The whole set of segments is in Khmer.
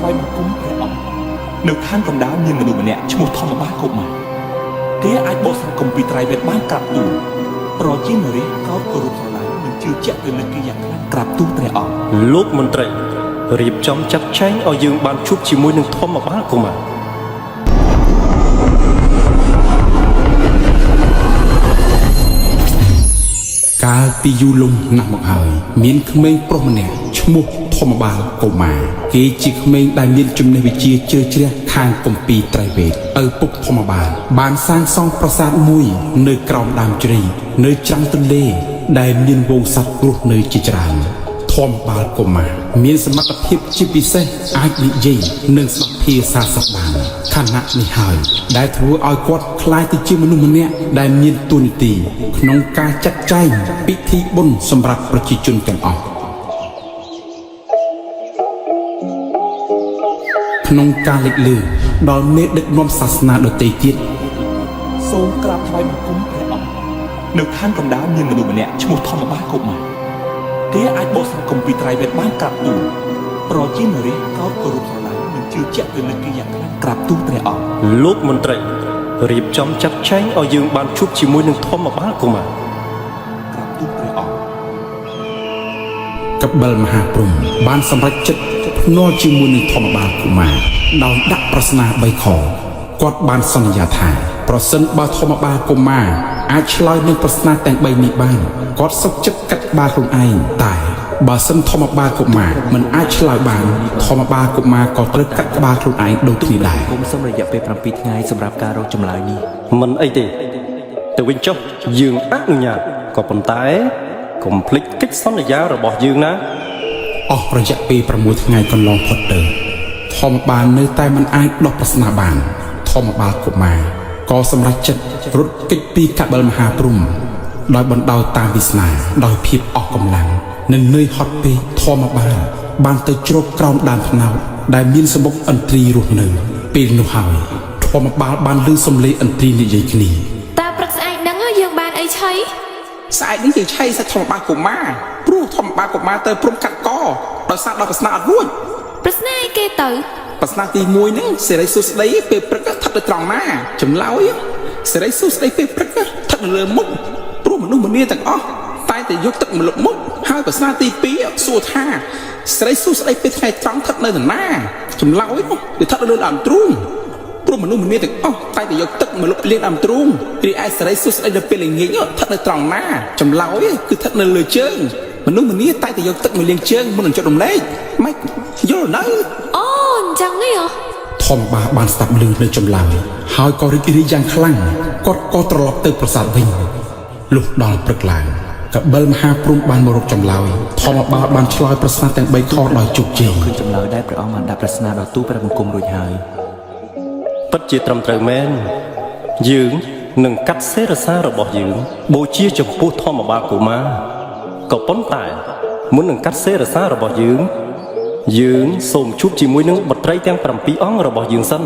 ថ្វាយបង្គំព្រះអង្គនៅខាងកណ្ដាលមានមនុស្សម្នាក់ឈ្មោះធម្មបាលកុមារគេអាចបកស្រាយគម្ពីរត្រៃវេទបានក្រាបទូលប្រជានរាជកោតគោរពស្រឡាញ់និងជឿជាក់ទៅលើគេយ៉ាងខ្លាំងក្រាបទូលព្រះអង្គ លោកមន្ត្រីរៀបចំចាត់ចែងឲ្យយើងបានជួបជាមួយនឹងធម្មបាលកុមារ កាលពីយូរលង់ណាស់មកហើយ មានក្មេងប្រុសម្នាក់ឈ្មោះធម្មបាលកុមារគេជាក្មេងដែលមានចំណេះវិជ្ជាជ្រៅជ្រះខាងគម្ពីរត្រៃវេទឪពុកធម្មបាល បានសាងសង់ប្រាសាទមួយ នៅក្រោមដើមជ្រៃនៅច្រាំងទន្លេ ដែលមានហ្វូងសត្វរស់នៅជាច្រើន ធម្មបាលកុមារមានសមត្ថភាពជាពិសេសអាចនិយាយនិងស្ដាប់ភាសាសត្វបានខណៈនេះហើយដែលធ្វើឲ្យគាត់ក្លាយទៅជាមនុស្សម្នាក់ដែលមានតួនាទីក្នុងការចាត់ចែងពិធីបុណ្យសម្រាប់ប្រជាជនទាំងអស់ក្នុងការលេចលឺដល់មេដឹកនាំសាសនាដទៃទៀត សូមក្រាបថ្វាយបង្គំព្រះអង្គនៅខាងកណ្ដាលមានមនុស្សម្នាក់ឈ្មោះធម្មបាលកុមារគេអាចបកស្រាយគម្ពីរត្រៃវេទបានក្រាបទូលប្រជានរាជកោតគោរពស្រឡាញ់និងជឿជាក់ទៅលើគេយ៉ាងខ្លាំងក្រាបទូលព្រះអង្គ លោកមន្ត្រីរៀបចំចាត់ចែងឲ្យយើងបានជួបជាមួយនឹងធម្មបាលកុមារ ក្រាបទូលព្រះអង្គ កបិលមហាព្រំបានសម្រេចចិត្តភ្នាល់ជាមួយនឹងធម្មបាលកុមារដោយដាក់ប្រស្នា3ខគាត់បានសន្យាថា ប្រសិនបើធម្មបាលកុមារអាចឆ្លើយនឹងប្រស្នាទាំង3នេះបានគាត់សុខចិត្តកាត់ក្បាលខ្លួនឯងតែបើសិនធម្មបាលកុមារមិនអាចឆ្លើយបានធម្មបាលកុមារក៏ត្រូវកាត់ក្បាលខ្លួនឯងដូចគ្នាដែរ គុំសូមរយៈពេល7ថ្ងៃសម្រាប់ការរកចម្លើយនេះ មិនអីទេទៅវិញចុះយើងអនុញ្ញាតក៏ប៉ុន្តែកុំភ្លេចកិច្ចសន្យារបស់យើងណា អស់រយៈពេល6ថ្ងៃកន្លងផុតទៅធម្មបាលនៅតែមិនអាចដោះប្រស្នាបាន ធម្មបាលកុមារក៏សម្រេចចិត្តរត់គេចពីកបិលមហាព្រំដោយបណ្ដោយតាមវាសនាដោយភាពអស់កម្លាំងនិងនឿយហត់ពេកធម្មបាលបានទៅជ្រកក្រោមដើមត្នោតដែលមានសម្បុកឥន្ទ្រីរស់នៅ ពេលនោះហើយធម្មបាលបានឮសំឡេងឥន្ទ្រីនិយាយគ្នា តើព្រឹកស្អែកហ្នឹងយើងបានអីឆី ស្អែកនេះយើងឆៃសាច់ធម្មបាលកុមារព្រោះធម្មបាលកុមារទៅព្រមកាត់កដោយសារដល់ប្រស្នាអត់រួច ប្រស្នាអីគេទៅ ប្រស្នាទី1ហ្នឹងសេរីសួស្តីពេលព្រឹកស្ថិតនៅត្រង់ណាចម្លើយសេរីសួស្តីពេលព្រឹកស្ថិតនៅលើមុខព្រោះមនុស្សម្នាទាំងអស់តែតែយកទឹកមកលុបមុខហើយប្រស្នាទី2សួរថាសេរីសួស្តីពេលថ្ងៃត្រង់ស្ថិតនៅត្រង់ណាចម្លើយវាស្ថិតនៅលើដើមទ្រូងព្រោះមនុស្សម្នាទាំងអស់តែតែយកទឹកមកលុបលាងដើមទ្រូងរីឯសេរីសួស្តីនៅពេលល្ងាចស្ថិតនៅត្រង់ណាចម្លើយគឺស្ថិតនៅលើជើងមនុស្សម្នាតែតែយកទឹកមកលាងជើងមុននឹងចុតរំលែកម៉េចយល់នៅ អូអញ្ចឹងហីហ៎ ធម្មបាលបានស្ដាប់ឮនៅចម្លើយហើយក៏រីករាយយ៉ាងខ្លាំងគាត់ក៏ត្រឡប់ទៅប្រាសាទវិញលុះដល់ព្រឹកឡើងកបិលមហាព្រំបានមករកចម្លើយធម្មបាលបានឆ្លើយប្រស្នាទាំង3ខដោយជោគជ័យ ឃើញចម្លើយដែលព្រះអង្គបានដាក់ប្រស្នាដល់ទូលព្រះបង្គំរួចហើយ ពិតជាត្រឹមត្រូវមែនយើងនឹងកាត់សេរសារបស់យើងបូជាចំពោះធម្មបាលកុមារក៏ប៉ុន្តែមុននឹងកាត់សេរសារបស់យើង យើងសូមជួបជាមួយនឹងបុត្រីទាំង7អង្គរបស់យើងសិន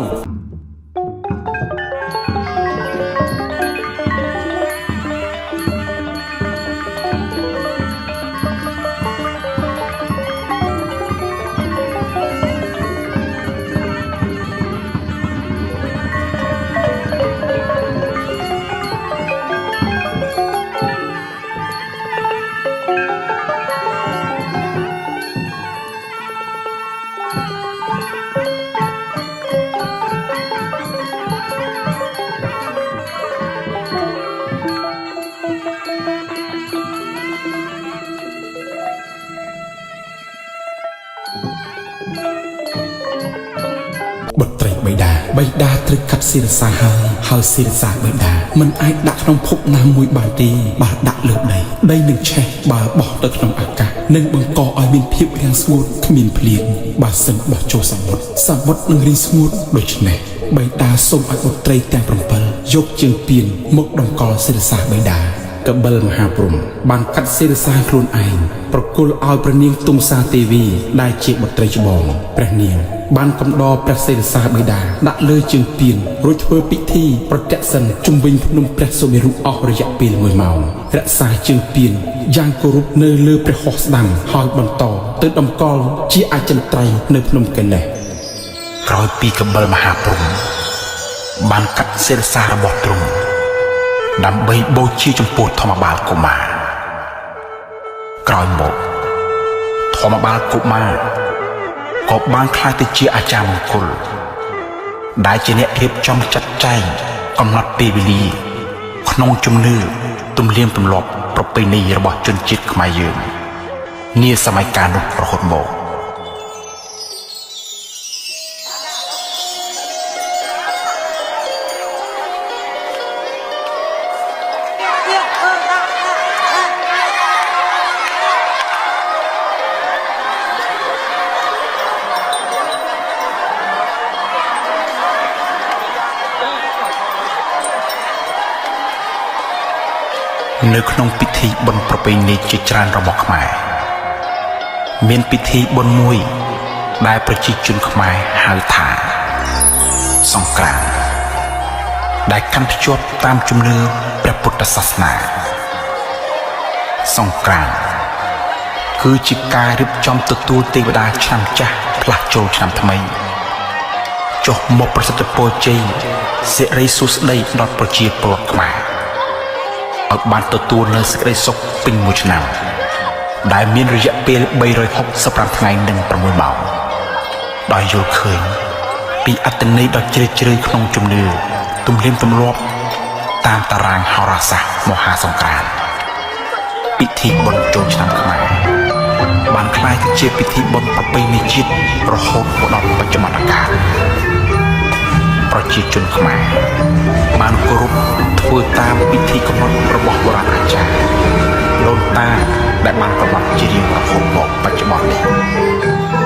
បុត្រីបិតាបិតាត្រូវកាត់សិរសាហើយហើយសិរសាបិតាមិនអាចដាក់ក្នុងភពណាមួយបានទេបើដាក់លើដីដីនឹងឆេះបើបោះទៅក្នុងអាកាសនឹងបង្កឲ្យមានភាពរាំងស្ងួតគ្មានភ្លៀងបើសិនបោះចូលសមុទ្រសមុទ្រនឹងរីងស្ងួតដូច្នេះបិតាសូមឲ្យបុត្រីទាំង7យកជើងពៀនមកតម្កល់សិរសាបិតាកបិលមហាព្រំបានកាត់សិរសាខ្លួនឯងប្រគល់ឲ្យព្រះនាងទុងសាទេវីដែលជាបុត្រីច្បងព្រះនាងបានកំដរព្រះសិរសាបិតាដាក់លើជើងពៀនរួចធ្វើពិធីប្រទក្សិណជុំវិញភ្នំព្រះសុមេរុអស់រយៈពេល1ម៉ោងរក្សាជើងពៀនយ៉ាងគោរពនៅលើព្រះហស្ថស្ដាំហើយបន្តទៅតម្កល់ជាអចិន្ត្រៃយ៍នៅភ្នំកេលេស ក្រោយពីកបិលមហាព្រហ្មបានកាត់សិរសារបស់ទ្រង់ដើម្បីបូជាចំពោះធម្មបាលកុមារក្រោយមកធម្មបាលកុមារក៏បានក្លាយទៅជាអាចារ្យមង្គលដែលជាអ្នករៀបចំចាត់ចែងកំណត់ពេលវេលាក្នុងជំនឿទំនៀមទម្លាប់ប្រពៃណីរបស់ជនជាតិខ្មែរយើងនាសម័យកាលនោះរហូតមកនៅក្នុងពិធីបុណ្យប្រពៃណីជាច្រើនរបស់ខ្មែរមានពិធីបុណ្យមួយដែលប្រជាជនខ្មែរហៅថាសង្ក្រាន្តដែលកាន់ភ្ជាប់តាមជំនឿព្រះពុទ្ធសាសនាសង្ក្រាន្តគឺជាការរៀបចំទទួលទេវតាឆ្នាំចាស់ផ្លាស់ចូលឆ្នាំថ្មីចុះមកប្រសិទ្ធពរជ័យសិរីសួស្តីដល់ប្រជាពលរដ្ឋខ្មែរឲ្យបានទទួលនូវសេចក្តីសុខពេញមួយឆ្នាំដែលមានរយៈពេល365ថ្ងៃនិង6ម៉ោងដោយយល់ឃើញពីអត្ថន័យដ៏ជ្រាលជ្រៅក្នុងជំនឿទំនៀមទម្លាប់តាមតារាងហោរាសាស្ត្រមហាសង្ក្រាន្តពិធីបុណ្យចូលឆ្នាំខ្មែរបានក្លាយទៅជាពិធីបុណ្យប្រពៃណីជាតិរហូតមកដល់បច្ចុប្បន្នកាលប្រជាជនខ្មែរបានគោរពធ្វើតាមពិធីកំណត់របស់បុរាណអាចារ្យដូនតាដែលបានកំណត់ជារៀងរហូតមកបច្ចុប្បន្ននេះ។